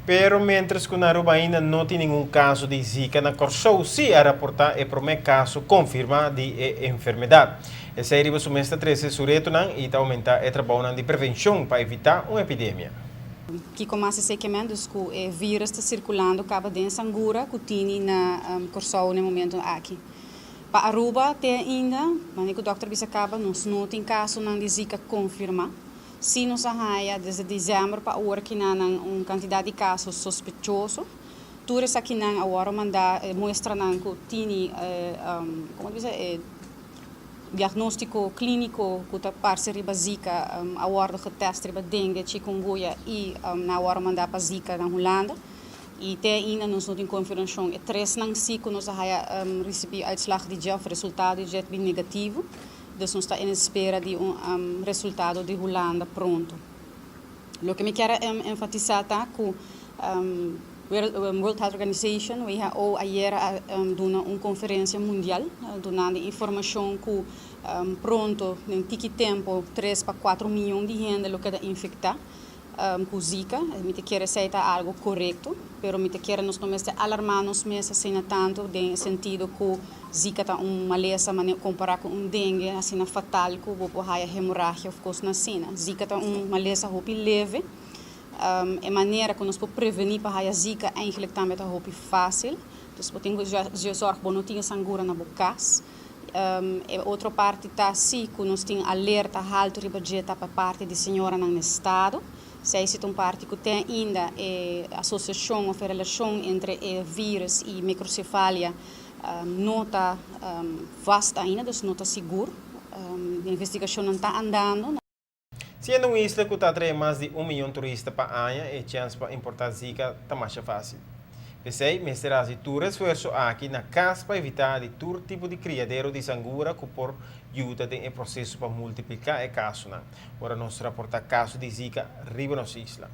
Pero mientras ku na Aruba ainda no tin ningun kaso di Zika, na Kòrsou sí a raportá e promé kaso konfirmá di e enfermedat. Esei riba su mes ta trese su retonan i ta oumentá e trabounan di prevenshon pa evitá un epidemia. Kiko mas esei ke men? Dus ku e virus ta sirkulando kaba den sangura ku tini na Kòrsou na e momentu aki. Pa Aruba te ainda, manera ku dòkter bisa kaba, nos no tin kasonan di Zika konfirmá. Sí nos a haña desde desèmber pa awor kinanan un kantidat di kaso sospechoso. Tur esakinan a wòrdu mandá e muestranan ku tini komo ta bisa e diagnóstiko klíniko ku ta parse riba Zika a wòrdu getèst riba dengue, chikungunya i nan a wòrdu mandá pa Zika na Hulanda. I te ainda nos no tin konfirmashon. E tresnan sí ku nos a haya risibí uitslag di dje òf resultado di dje ta bin negativo. Dus nos ta en espera di un resultado di Hulanda pronto. Loke mi kier a enfatisá ta ku World Health Organization, WHO, ayer a duna un konferensia mundial dunando informashon ku pronto, den tiki tempu, tres pa kuatro miyon di hende lo keda infektá ku Zika. Mi ta kere esei ta algu korekto, pero mi ta kere nos no mester alarmá nos mes asina tantu den e sentido ku Zika ta un malesa manera kompará ku un dengue asina fatal ku bo por haya hemoragia òf kosnan asina. Zika ta un malesa hopi leve. E manera ku nos por prevení pa haya Zika eigentlik tambe ta hopi fásil. Dus bo tin ku zòrg bo no tin e sangura na bo kas. E otro parti ta si ku nos tin alerta haltu riba dje ta pa parti di señoranan na estado. Esei si ta un parti ku te ainda e asosiashon òf e relashon entre e vírùs i mikrosefalia no ta vast ainda, dus no ta sigur. Investigashonnan ta andando. Siendo un isla ku ta atraé mas di un miyon turista pa aña, e chèns pa importá Zika ta masha fásil. P'esei, mester hasi tur esfuerso aki na kas pa evitá di tur tipo di kriadero di sangura ku por yuda den e proseso pa multipliká e kasonan ora nos raportá kaso di Zika riba nos isla.